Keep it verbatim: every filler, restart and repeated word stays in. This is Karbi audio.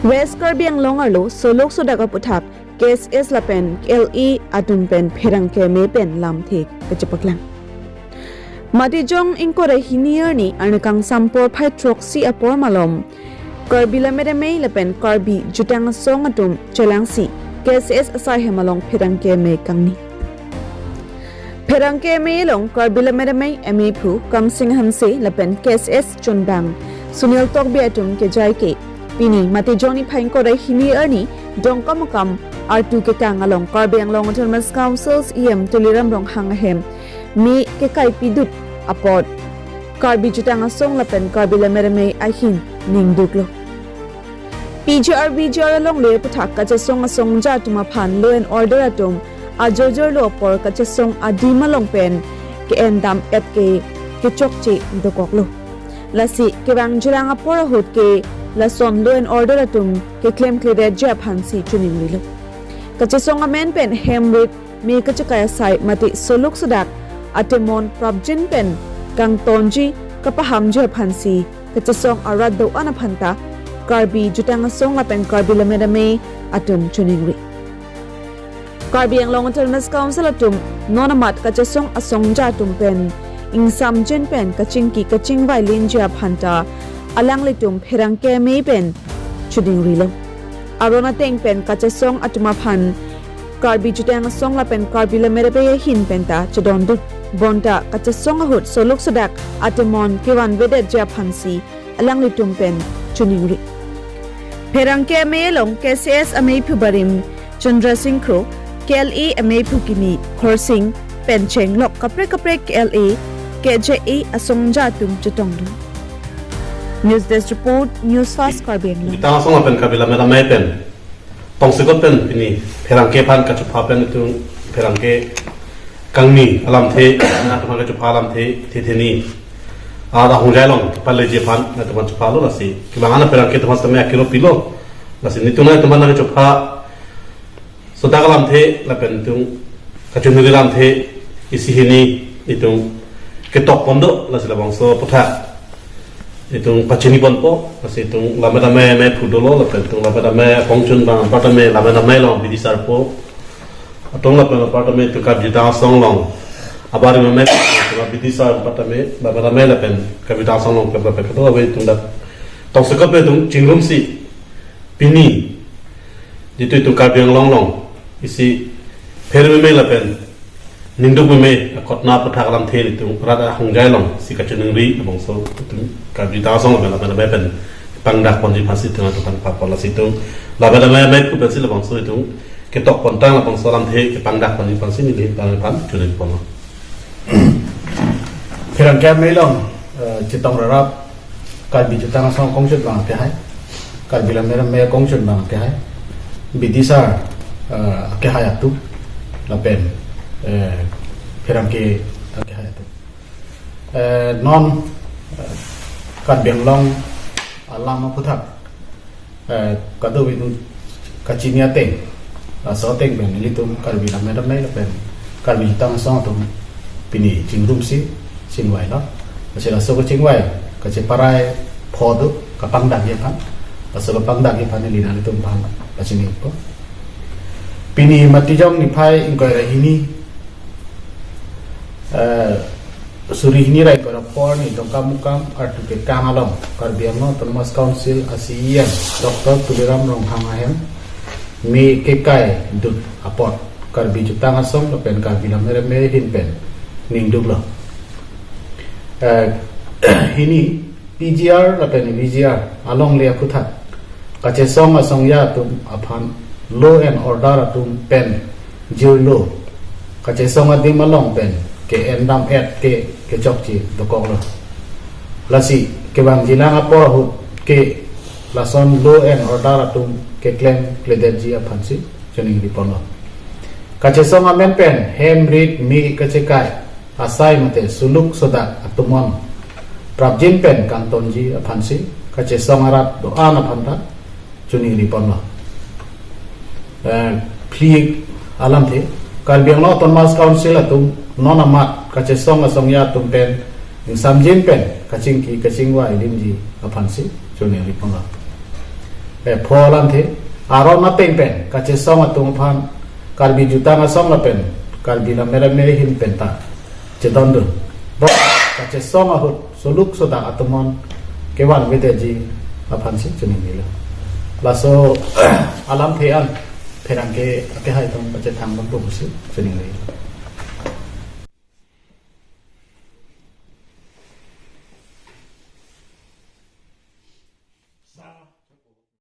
West Karbi Anglong arlo soluk sodak aputhak K S S lapen K L A atum pen pherangke amei pen lamthe kachepaklang. Matijong ingkoi ra hini arni arni kangsam porphai throksi apor malom Karbi Lammet Amei lapen Karbi Jutang Asong atum chelangsi K S S asai hem along pherangke amei kangni. Pherangke amei along Karbi Lammet Amei ameiphu Kamsing Hanse lapen K S S chunbang Sunil Tokbi atum kejai ke pini Matijong niphai ingkoi ra hini arni Dongkamukam artu kekang along Karbi Anglong Autonomous Council C E M Tuliram Ronghang ahem mei kekai pidut apot Karbi Jutang Asong lapen Karbi Lammet Amei ahin ningduklo. P G R V G R alongle aputhak kachesong asongja atum aphan law and order atum ajojor lo apor kachesong adim along pen ke-endam et ke kechokche dokoklo. Lasi kevangjilang apor ahut ke lason law and order atum keklemkledetji aphansi choningrilo. Kachesong amen pen hem rit mei kachekai asai mate soluk sodak atemon prapjin pen kangtonji kapahamji aphansi kachesong arat do-an aphanta Karbi Jutang Asong lapen Karbi Lammet Amei atum choningri. Karbi Anglong Autonomous Council atum non amat kachesong asongja atum pen ingsamjin pen kachingki kachingvai linji aphanta alanglitum pherangke amei pen choningrilo. Aron ateng pen kachesong atum aphan Karbi Jutang Asong lapen Karbi Lammet Amei ahin penta chedondun. Bonta kachesong ahut soluk sodak atemon kevanvedetji aphansi alanglitum pen choningri. Pherangke amei along K S S ameiphu barim Chandra Singh Kro, K L A ameiphu kimi Khorsing pen chenglok kaprek kaprek K L A, K J A asongja atum chetongdun. News Desk Report, News Fast Karbi Anglong. Jutang Asong lapen Karbi Lammet Amei pen tongsekot pen pini pherangke aphan kachepha pen itum pherangke kangni alamthe, nangtum aphan kachepha alamthe, the the ni. Ada ahongjai along kepaleji aphan nangtum aphan chephalo lasi. Kevang an pherangke atum aphan sitame akiro pilo. Lasi nelitum nangtum aphan nangkachepha sodak alamthe lapen itum kachoningri alamthe isi hini itum ketok pon do, lasi labangso aputhak itum pachini ponpo, lasi itum Lammet Amei ameiphu dolo, lapen itum Lammet Amei akongchunbang apartment Lammet Amei along bidisar po. Atum lapen apartment itum Karbi Jutang Asong along abarim amei, itum bidisar apartment Lammet Amei lapen Karbi Jutang Asong along keprapek kedo ave itum dak tongsekot pen itum chingrumsi pini jitu itum Karbi Anglong along isi pherememe lapen ningdukmeme akotna aputhak alamthe itum rat ahongjai along si kachoningri labangso itum Karbi Jutang Asong lapen Lammet Amei pen pangdak ponji aphansi itum nangtum aphan papon lasi itum Lammet Amei ameiphu pensi labangso itum ketok pontang labangso alamthe kepangdak ponji aphansi neli nangtum aphan choningri ponlo. Pherangke amei along, eh, chetong rarap Karbi Jutang Asong akongchunbang akehai, Karbi Lammet Amei akongchunbang akehai, bidisar, eh, akehai atum, lapen, eh, pherangke akehai atum. Eh, non, eh, Karbi Anglong alam aputhak eh, kadokave itum kachini ateng, laso ateng pen nelitum Karbi Lammet Amei lapen Karbi Jutang Asong atum pini chingrumsi chingvailo. Lasi laso kachingvai kacheparai pho do kapangdakji aphan. Laso kapangdakji aphan neli nanglitum aphan pachinipo. Pini Matijong niphai ingkoi ra hini, eh, suri hini ra ingkoi ra phongo arni Dongkamukam artu kekang along Karbi Anglong Autonomous Council a C E M Doctor Tuliram Ronghang ahem mei kekai dut apot Karbi Jutang Asong lapen Karbi Lammet Amei ahin pen ningduklo. Eh, hini P G R lapen V G R alongle aputhak kachesong asongja atum aphan law and order atum pen jirlo, kachesong adim along pen ke-endam et ke kechokche dokoklo. Lasi kevangjilang apor ahut ke lason law and order atum keklemkledetji aphansi choningri ponlo. Kachesong amen pen hem rit mei kachekai asai mate soluk sodak atemon prapjin pen kangtonji aphansi kachesong arat do-an aphanta choningri ponlo. Eh, phli alamthe, Karbi Anglong Autonomous Council atum non amat kachesong asongja atum pen ingsamjin pen kachingki kachingvai linji aphansi choningri ponlo. eh, pho alamthe aron ateng pen kachesong atum aphan, Karbi jutang asong lapen Karbi Lammet Amei ahin penta chedondun, bo kachesong ahut soluk sodak atum an kevan avedetji aphansi chiningnelo. Laso alamthe an pherangke akehai atum kachethang bangpo pusi chiningnelo.